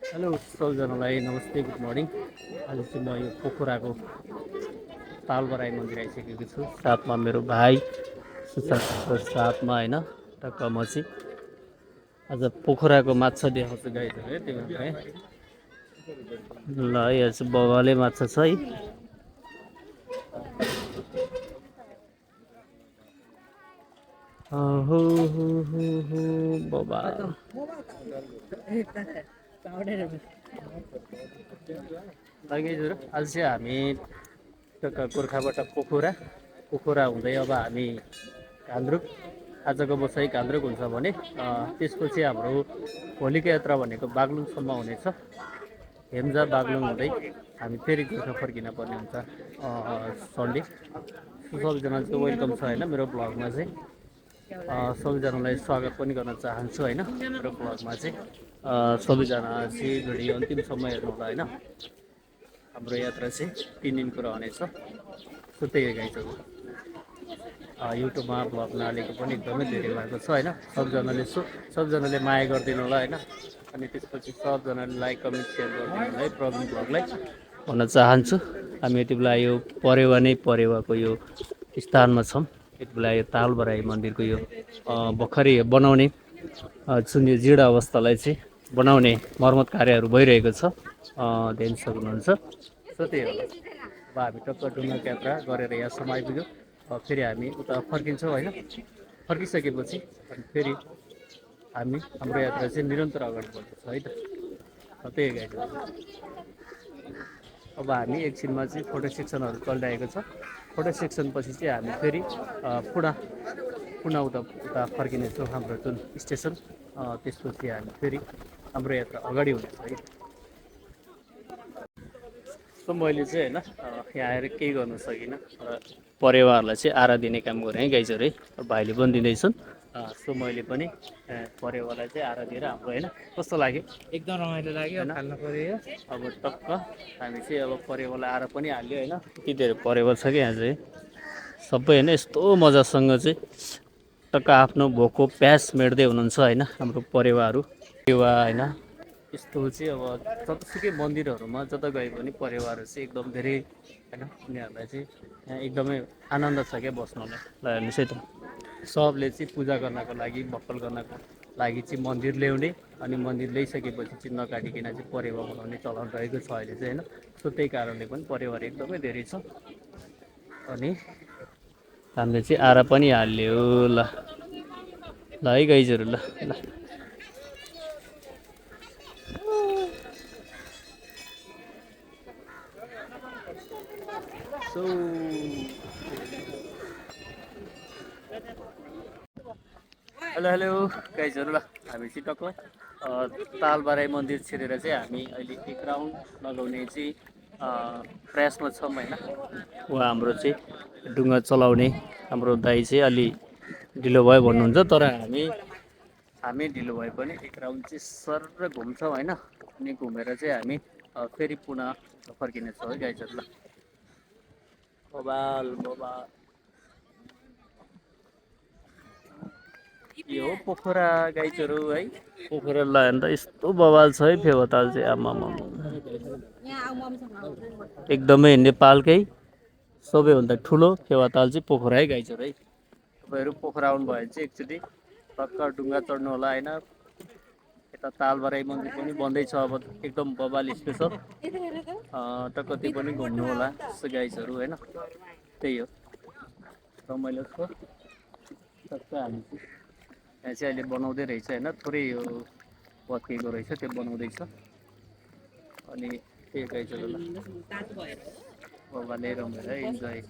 Hello सबजनालाई नमस्ते good morning. आज चाहिँ म यो पोखराको तालबराई मन्दिर आइसकेको छु। साथमा मेरो भाइ सुशान्तको साथमा होइन टक्क म चाहिँ आज पोखराको माछा देखाउँछु गाईहरू है त्यो है। ल यहाँ चाहिँ बगाले माछा छ है। हो बाबा लगेजहरू आज चाहिँ हामी टक्क गोर्खाबाट पोखरा हुँदै अब हामी घान्द्रुक आजको बसाइ घान्द्रुक हुन्छ भने त्यसपछि हाम्रो भोलिको यात्रा भनेको बागलुङसम्म हुनेछ। हेम्जा बागलुङ हुँदै हामी फेरि गोर्खा फर्किन पर्ने हुन्छ सन्डे। सबैजना चाहिँ वेलकम छ होइन मेरो ब्लगमा चाहिँ। सबैजनालाई स्वागत पनि गर्न चाहन्छु होइन मेरो ब्लगमा चाहिँ। सबैजना चाहिँ भिडियो अन्तिमसम्म हेर्नु होला होइन। हाम्रो यात्रा चाहिँ 3 दिनको रहनेछ। सो त्यही गाइजहरू युट्युबमा ब्लग नहालेको पनि एकदमै धेरै भएको छ होइन। सबजनाले माया गरिदिनु होला होइन। अनि त्यसपछि सबजनाले लाइक कमेन्ट सेयर गरिदिनु होला है प्रवीण ब्लगलाई भन्न चाहन्छु। हामी यति बेला यो परेवाको यो स्थानमा छौँ। यति बेला यो तालबराई मन्दिरको यो भर्खरै बनाउने जुन यो जीर्ण अवस्थालाई चाहिँ बनाउने मर्मत कार्यहरू भइरहेको छ। देख्न सक्नुहुन्छ। सो त्यही होला। अब हामी टक्क डुङ्गाको यात्रा गरेर यहाँसम्म आइपुग्यौँ। फेरि हामी उता फर्किन्छौँ होइन। फर्किसकेपछि अनि फेरि हाम्रो यात्रा चाहिँ निरन्तर अगाडि बढ्दैछ है त। त्यही गाइड। अब हामी एकछिनमा चाहिँ फोटो सेक्सनहरू चलिरहेको छ। फोटो सेक्सन पछि चाहिँ हामी फेरि पुनः उता फर्किनेछौँ हाम्रो जुन स्टेसन। त्यसपछि हामी फेरि हाम्रो यात्रा अगाडि हुनेछ है। सो मैले चाहिँ होइन यहाँ आएर केही गर्न सकिनँ। परेवाहरूलाई चाहिँ आरा दिने काम गरेँ है गाइजहरू है। भाइले पनि दिँदैछन्। सो मैले पनि परेवालाई चाहिँ आरा दिएर हाम्रो होइन कस्तो लाग्यो? एकदम रमाइलो लाग्यो खाल्न पर्यो। अब टक्क हामी चाहिँ अब परेवालाई आरा पनि हाल्यो होइन। यति धेरै परेवा छ कि यहाँ चाहिँ सबै होइन यस्तो मजासँग चाहिँ टक्क आफ्नो भोको प्यास मेट्दै हुनुहुन्छ होइन हाम्रो परेवाहरू होइन। यस्तो चाहिँ अब जतासुकै मन्दिरहरूमा जता गए पनि परेवाहरू चाहिँ एकदम धेरै होइन उनीहरूलाई चाहिँ यहाँ एकदमै आनन्द छ क्या बस्नलाई। ल हेर्नुहोस् है त सबले चाहिँ पूजा गर्नको लागि भक्कल गर्नको लागि चाहिँ मन्दिर ल्याउने अनि मन्दिर ल्याइसकेपछि चाहिँ नकाटिकन चाहिँ परेवा बनाउने चलन रहेको छ अहिले चाहिँ होइन। सो त्यही कारणले पनि परेवाहरू एकदमै धेरै छ। अनि हामीले चाहिँ आरा पनि हाल्यो। ल है गाइजहरू ल ल सो हेलो गाइजहरू ल हामी चाहिँ टक्क तालबराई मन्दिर छिरेर चाहिँ हामी अहिले एक राउन्ड लगाउने चाहिँ प्रयासमा छौँ होइन। उहाँ हाम्रो चाहिँ डुङ्गा चलाउने हाम्रो दाइ चाहिँ अलि ढिलो भयो भन्नुहुन्छ। तर हामी ढिलो भए पनि एक राउन्ड चाहिँ सर घुम्छौँ होइन। अनि घुमेर चाहिँ हामी फेरि पुनः फर्किनेछौँ है गाइजहरू ल। बबाल यो हो पोखरा गाइजहरू है। पोखरा लायो भने त यस्तो बवाल छ है फेवाताल चाहिँ आमा एकदमै नेपालकै सबैभन्दा ठुलो फेवाताल चाहिँ पोखरा है गाइजहरू है। तपाईँहरू पोखरा आउनुभयो भने चाहिँ एकचोटि टक्क डुङ्गा चढ्नु होला होइन। यता तालबराई मन्दिर पनि बन्दैछ अब एकदम बबाल स्पेसल। टक्क त्यो पनि घुम्नु होला गाइजहरू होइन। त्यही हो रमाइलो छ टक्क हामी यहाँ चाहिँ अहिले बनाउँदै रहेछ होइन। थोरै यो पत्किएको रहेछ त्यो बनाउँदैछ। अनि त्यही गाइजहरू बाबाले रमाएर इन्जोय।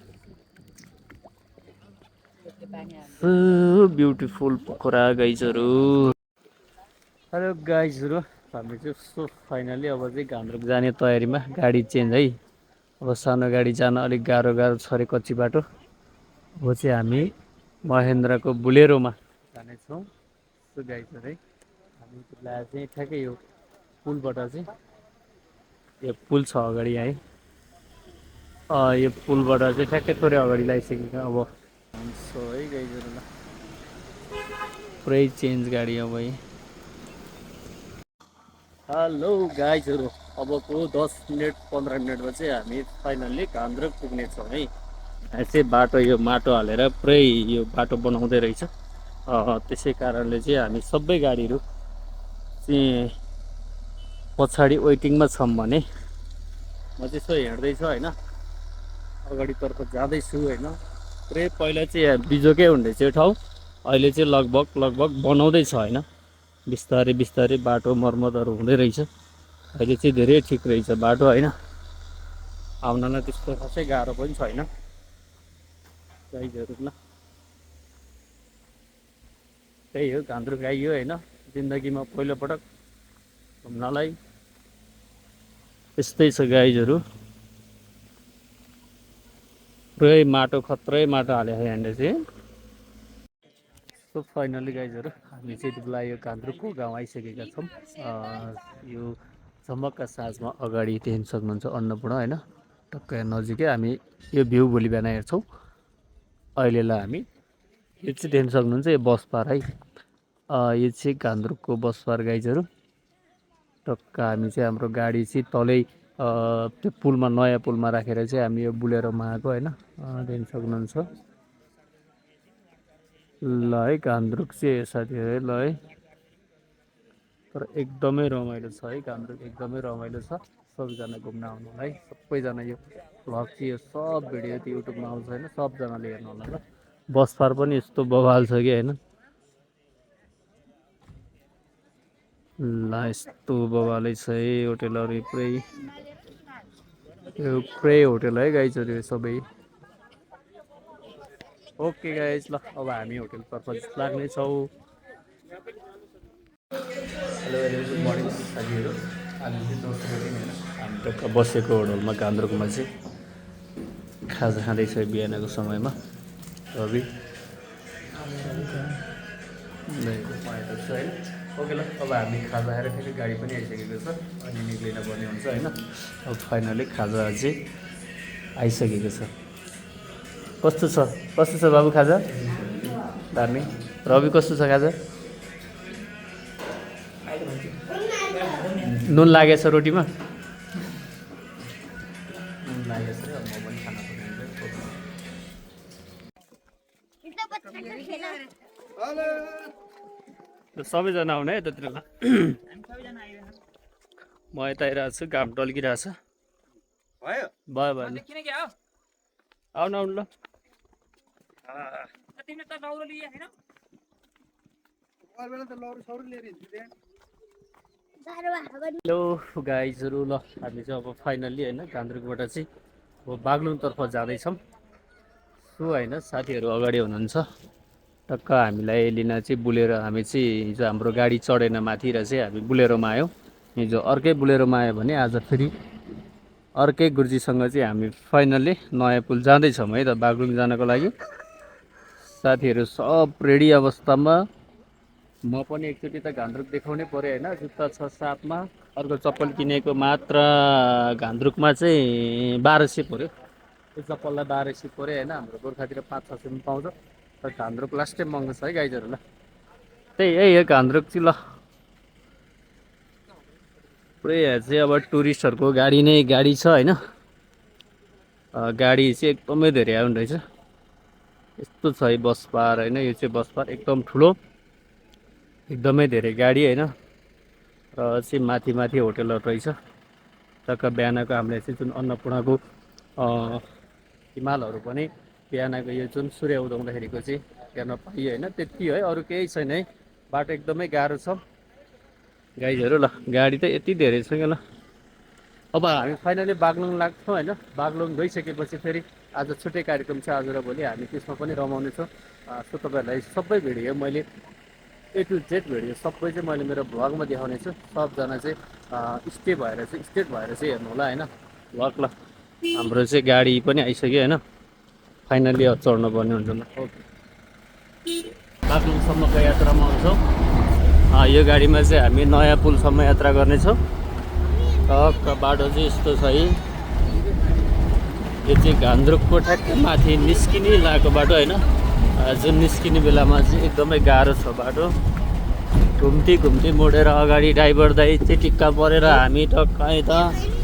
ब्युटिफुल पोखरा गाइजहरू। हेलो गाइजहरू हामी चाहिँ सो फाइनली अब चाहिँ घान्द्रुक जाने तयारीमा गाडी चेन्ज है। अब सानो गाडी जान अलिक गाह्रो छ अरे कच्ची बाटो। अब चाहिँ हामी महेन्द्रको बुलेरोमा जानेछौँ। सो गाइजहरू है हामी त्यसलाई चाहिँ ठ्याक्कै यो पुलबाट चाहिँ यो पुल छ अगाडि है। यो पुलबाट चाहिँ ठ्याक्कै थोरै अगाडि लगाइसकेको अब सो है गाइजहरू ल पुरै चेन्ज गाडी अब है। हेलो गाइजहरू, अबको 10 मिनट 15 मिनटमा चाहिँ हामी फाइनल्ली घान्द्रुक पुग्नेछौँ है। यहाँ चाहिँ बाटो यो माटो हालेर पुरै यो बाटो बनाउँदै रहेछ। त्यसै कारणले चाहिँ हामी सबै गाडीहरू चाहिँ पछाडि वेटिङमा छौँ भने म चाहिँ यसो हिँड्दैछु होइन, अगाडितर्फ जाँदैछु होइन। पुरै पहिला चाहिँ यहाँ बिजोकै हुँदैछ यो ठाउँ, अहिले चाहिँ लगभग बनाउँदैछ होइन। बिस्तारै बिस्तारै बाटो मर्मतहरू हुँदै रहेछ। अहिले चाहिँ धेरै ठिक रहेछ बाटो होइन, आउनलाई त्यस्तो खासै गाह्रो पनि छैन गाइजहरू। ल त्यही हो, घान्द्रुक आइयो होइन, जिन्दगीमा पहिलोपटक घुम्नलाई। त्यस्तै छ गाइजहरू, पुरै माटो खत्रै माटो हालेको यहाँनिर चाहिँ। सो फाइनली गाइजहरू हामी चाहिँ यति बेला यो घान्द्रुकको गाउँ आइसकेका छौँ। यो झमक्का साँझमा अगाडि देख्न सक्नुहुन्छ अन्नपूर्ण होइन, टक्कै नजिकै। हामी यो भ्यू भोलि बिहान हेर्छौँ। अहिलेलाई हामी यो चाहिँ देख्न सक्नुहुन्छ यो बस पार है, यो चाहिँ घान्द्रुकको बस पार गाइजहरू। टक्क हामी चाहिँ हाम्रो गाडी चाहिँ तलै त्यो पुलमा, नयाँ पुलमा राखेर चाहिँ हामी यो बुलेरोमा आएको होइन, देख्न सक्नुहुन्छ। ल है, घान्द्रुक चाहिँ साथीहरू है, ल है। तर एकदमै रमाइलो छ है घान्द्रुक, एकदमै रमाइलो छ। सबैजना घुम्न आउनु होला है, सबैजना। यो भ्लग चाहिँ यो सब भिडियो त्यो युट्युबमा आउँछ होइन, सबजनाले हेर्नु होला ल। बस पार पनि यस्तो बवाल छ कि होइन, ल यस्तो बवालै छ है। होटेलहरू पुरै, यो पुरै होटेल है गाइजहरू यो सबै। ओके गाइज, ल अब हामी होटेलतर्फ लाग्नेछौँ। हेलो हेलो, गुड मर्निङ साथीहरू। आज चाहिँ दोस्रो दिन होइन, हामी टक्क बसेको होटलमा घान्द्रुकमा चाहिँ खाजा खाँदैछ बिहानको समयमा। रवि पठाएको छ होइन। ओके ल, अब हामी खाजा खाएर फेरि गाडी पनि आइसकेको छ अनि निक्लिन पर्ने हुन्छ होइन। अब फाइनली खाजा चाहिँ आइसकेको छ। कस्तो छ, कस्तो छ बाबु खाजा? दामी। रवि कस्तो छ खाजा? नुन लागेछ रोटीमा? नुन लागेछ, अब म पनि खाना पर्ने। सबैजना आउने है त्यति बेला। म यता आइरहेको छु, घाम टल्किरहेछ। भयो भयो भयो, आउनु आउनु ल। हेलो गाइजहरू, ल हामी चाहिँ अब फाइनल्ली होइन घान्द्रुकबाट चाहिँ अब बागलुङतर्फ जाँदैछौँ। सो होइन, साथीहरू अगाडि हुनुहुन्छ। टक्क हामीलाई लिन चाहिँ बुलेरो, हामी चाहिँ हिजो हाम्रो गाडी चढेन माथि र चाहिँ हामी बुलेरोमा आयौँ। हिजो अर्कै बुलेरोमा आयो भने आज फेरि अर्कै गुरुजीसँग चाहिँ हामी फाइनल्ली नयाँ पुल जाँदैछौँ है त बागलुङ जानको लागि। साथीहरू सब रेडी अवस्थामा। म पनि एकचोटि त घान्द्रुक देखाउनै पऱ्यो होइन, जुत्ता छ साथमा। अर्को चप्पल किनेको मात्र घान्द्रुकमा चाहिँ 1200 पऱ्यो। त्यो चप्पललाई 1200 पऱ्यो होइन। हाम्रो गोर्खातिर 500-600 पाउँछ, तर घान्द्रुक लास्टै महँगो छ है गाइजहरू। ल त्यही है यो घान्द्रुक चाहिँ। ल पुरै यहाँ चाहिँ अब टुरिस्टहरूको गाडी नै गाडी छ होइन। गाडी चाहिँ एकदमै धेरै आउने रहेछ। यस्तो छ है बस पार होइन, यो चाहिँ बस पार एकदम ठुलो, एकदमै धेरै गाडी होइन। र चाहिँ माथि माथि होटेलहरू रहेछ। टक्क बिहानको हामीले चाहिँ जुन अन्नपूर्णको हिमालहरू पनि बिहानको यो जुन सूर्य उदाउँदाखेरिको चाहिँ हेर्न पाइयो होइन। त्यति है, अरू केही छैन है। बाटो एकदमै गाह्रो छ गाइजहरू। ल गाडी त यति धेरै छ क्या। ल अब हामी फाइनली बागलुङ लाग्छौँ होइन। बागलुङ गइसकेपछि फेरि आज छुट्टै कार्यक्रम छ आज र भोलि, हामी त्यसमा पनि रमाउनेछौँ। सो तपाईँहरूलाई सबै भिडियो मैले A to Z भिडियो सबै चाहिँ मैले मेरो भ्लगमा देखाउने छु। सबजना चाहिँ स्टेट भएर चाहिँ हेर्नु होला होइन भ्लग। ल हाम्रो चाहिँ गाडी पनि आइसक्यो होइन, फाइनली अब चढ्नु पर्ने हुन्छ। ल ओके, बागलुङसम्मको यात्रामा आउँछौँ। यो गाडीमा चाहिँ हामी नयाँ पुलसम्म यात्रा गर्नेछौँ। टक्क बाटो चाहिँ यस्तो छ है। यो चाहिँ घान्द्रुकको ठ्याक्कै माथि निस्किने लागेको बाटो होइन। जुन निस्किने बेलामा चाहिँ एकदमै गाह्रो छ बाटो। घुम्ती घुम्ती मोडेर अगाडि ड्राइभर दाइ चिटिक्क परेर हामी टक्कै त